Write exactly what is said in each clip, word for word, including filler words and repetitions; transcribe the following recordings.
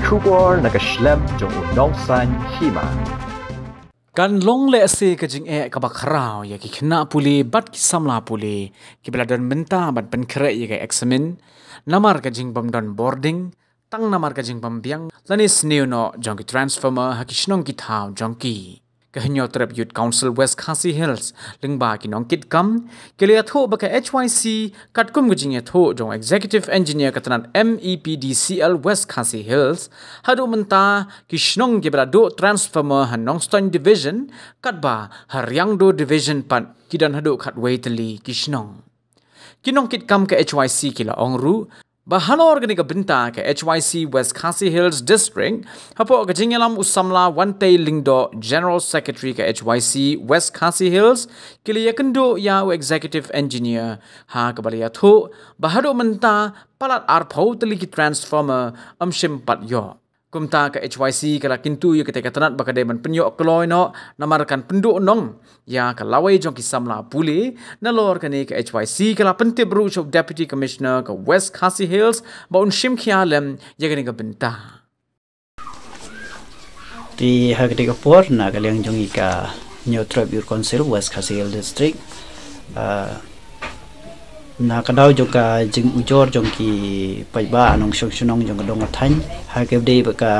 Khubor na ka shlem jong u nongsan hima. Kan long lehse ka jingeh kaba khraw ïa ki khynnah pule bad ki samla pule kiba la don mynta ban pynkhreh ïa ka eksamin namar ka jingbym don bording, tang namar ka jingbym biang lane sniew noh jong ki transformer ha ki shnong ki thaw jong ki. Ka Hynñiewtrep Youth Council West Khasi Hills lyngba ki nongkitkam ki la ïathuh ba ka H Y C katkum ka jingïathuh jong Executive Engineer ka tnat M E P D C L West Khasi Hills, haduh mynta ki shnong kiba la duh transformer ha Nongstoiñ Division katba ha Riangdo Division pat ki don haduh khatwei tylli ki shnong. Ki nongkitkam ka H Y C ki la ong ruh ba halor kane ka bynta ka H Y C West Khasi Hills District, hapoh ka jingïalam u samla Wantei Lyngdoh, General Secretary ka H Y C West Khasi Hills, ki la ïakynduh ïa u Executive Engineer ha kaba la ïathuh ba haduh mynta palat arphew tylli ki transformer ym shym pat ïoh. Kumta ka H Y C ka la kyntu ïa katei ka tnat ba ka dei ban pynïoh kloi noh namar kan pynduh nong ïa ka lawei jong ki samla pule. Nalor kane ka H Y C ka la pyntip ruh sha u Deputy Commissioner ka West Khasi Hills ba un shim khia lem ïa kane ka bynta. Te ha katei ka por na ka liang jong i ka Hynñiewtrep Youth Council West Khasi Hills District, ah, na ka daw jong ka jingujor jong ki paidbah nongshong shnong jong ka dong ka thaiñ ha ka dei bad ka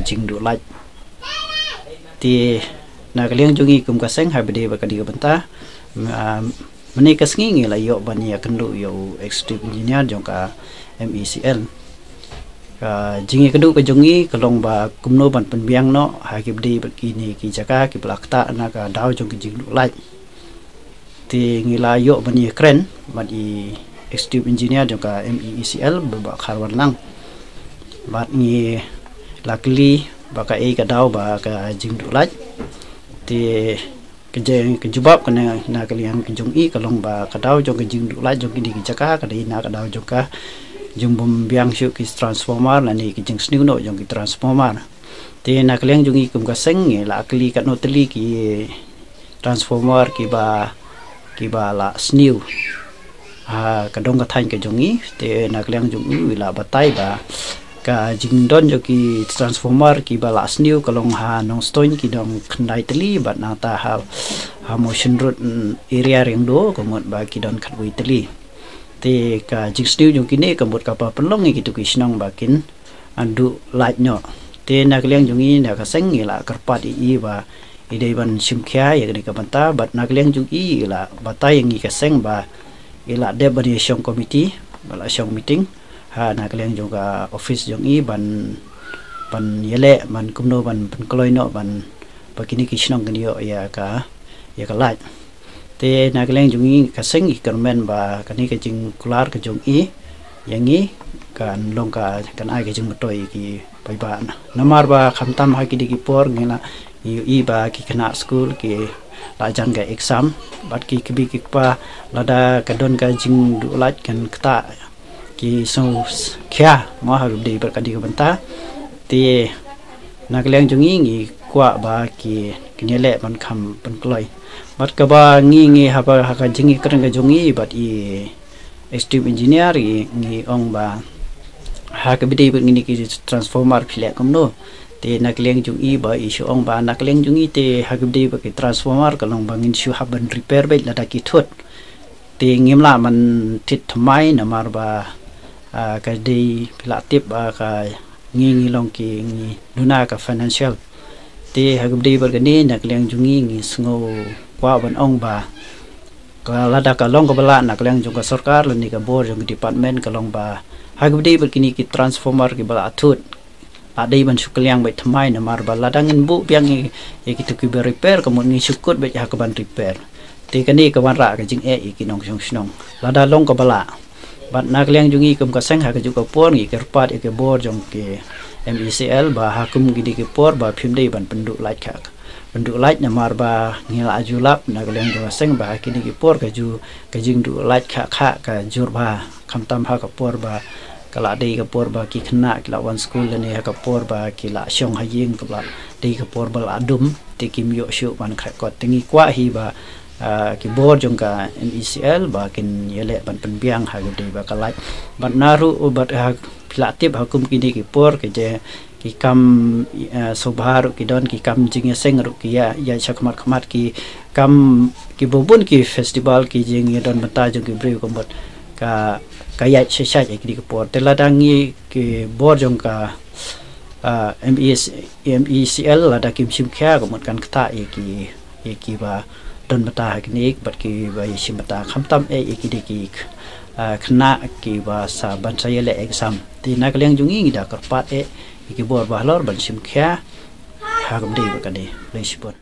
jingduh lait. Te na ka liang jong i kum ka seng ha ka dei bad ka dei ka bynta, ah, mynne ka sngi ngi la ïoh ban ïakynduh ïa u Executive Engineer jong ka M E C L. Ka jingïakynduh ka jong i ka long ba kumno ban pynbiang noh ha ka dei bad kine ki jaka kiba la ktah na ka daw jong ka jingduh lait. Te ngi la ïoh ban ïakren bad i Executive Engineer jong ka M E E C L, Bah Kharwanlang. Bad ngi la kylli ba kaei ka daw ba ka jingduh lait. Te ka jing, ka jubab ka na, na ka liang ka jong i ka long ba ka daw jong ka jingduh lait jong kine ki jaka ka dei na ka daw jong ka jingbym biang shuh ki transformer lane ki jingsniew noh jong ki transformer. Te na ka liang jong i kum ka seng ngi la kylli katno tylli ki transformer kiba, kiba la sniew ha ka dong ka thaiñ ka jong i. Te na ka liang jong i la batai ba ka jingdon jong ki transformer kiba la sniew ka long ha Nongstoiñ ki don khyndai tylli bad nangta ha, ha Mawshynrut, mm, area Riangdo ka mut ba ki don khatwei tylli. Te ka jingsniew jong kine ka mut kaba pynlong ïa kito ki shnong ba kin, ah, duh lait noh. Te na ka liang jong i na ka seng i la kyrpad ïa i ba i dei ban shim khia ïa kane ka bynta bad na ka liang jong i i la batai ïa ngi ka seng ba i la dep ban ïa shong committee, ba la shong meeting ha na ka liang jong ka office jong i ban, ban ïaleh ban kumno ban pynkloi noh ban ba kine ki shnong kin ïoh ïa ka, ïa ka lait. Te na ka liang jong i ka seng i kyrmen ba kane ka jingkular ka jong i ïa ngi kan long ka, kan ai ka jingmyntoi ïa ki paidbah. Namar ba khamtam ha kine ki por ngi la ïohi ba ki khynnah skul ki la jan ka exam bad ki kmie ki kpa lada ka don ka jingduh lait kan ktah ki sngew khia mo ha ka dei bad ka dei ka bynta. Te na ka liang jong i ngi kwah ba ki, kin ïaleh ban kham pynkloi. Bad kaba ngi, ngi haba ha ka jingïakren ka jong i bad i Executive Engineer i ngi ong ba ha ka dei bad kine ki transformer phi leh kumno. Te na ka liang jong i ba i shu ong ba na ka liang jong i te ha ka dei bad ki transformer ka long ba ngin shu hap ban repair beit lada ki thut. Te ngim lah ban thied thymmai namar ba, ah, ka dei phi la tip ba ka ngi, ngi long ki ngi duna ka financial. Te ha ka dei bad kane na ka liang jong i ngi sngew kwah ban ong ba ka lada ka long kaba lah na ka liang jong ka sorkar lane ka bor jong ka department ka long ba ha ka dei bad kine ki transformer kiba la thut la dei ban shu kylliang beit thymmai namar ba lada ngin buh biang ïa, ïa kito kiba repair ka mut ngi shu kut beit ha ka ban repair. Te kane ka wanrah ka jingeh ïa ki nongshong shnong lada long kaba lah. Bad na ka liang jong i kum ka seng ha kajuh ka por ngi kyrpad ïa ka bor jong ki M E C L ba ha kum kine ki por ba phim dei ban pynduh lait kha, pynduh lait namar ba ngi la ju lap na ka liang jong ka seng ba ha kine ki por ka ju, ka jingduh lait kha, kha ka jur ba khamtam ha ka por ba ka la dei ka por ba ki khynnah ki la wan skul lane ha ka por ba ki la shong ha ïing, ka la dei ka por ba la dum te kim ïoh shuh ban khreh kot. Te ngi kwah hi ba, ah, ki bor jong ka M E C L ba kin ïaleh ban pynbiang ha ka dei ba ka lait. Bad na ruh bad ha phi la tip ha kum kine ki por ka je ki kam, eh, sngewbha ruh ki don, ki kam jingïaseng ruh ki ïa, ïa sha khmat khmat, ki kam, ki bun bun ki festival, ki jingïadon bynta jong ki briew ka mut ka, ka ïaid sha shait ïa kine ki por. Te lada ngi ki bor jong ka, ah, M E C, M E C L lada kim shim khia ka mut kan ktah ïa ki, ïa kiba don bynta ha kine, bad kiba ïa shim bynta khamtam eh ïa kine ki, ah, khynnah kiba sa ban sa ïaleh exam. Te na ka liang jong ngi ngi da kyrpad eh ïa ki bor ba halor ban shim khia ha ka mdei bad ka dei. Khublei shibun.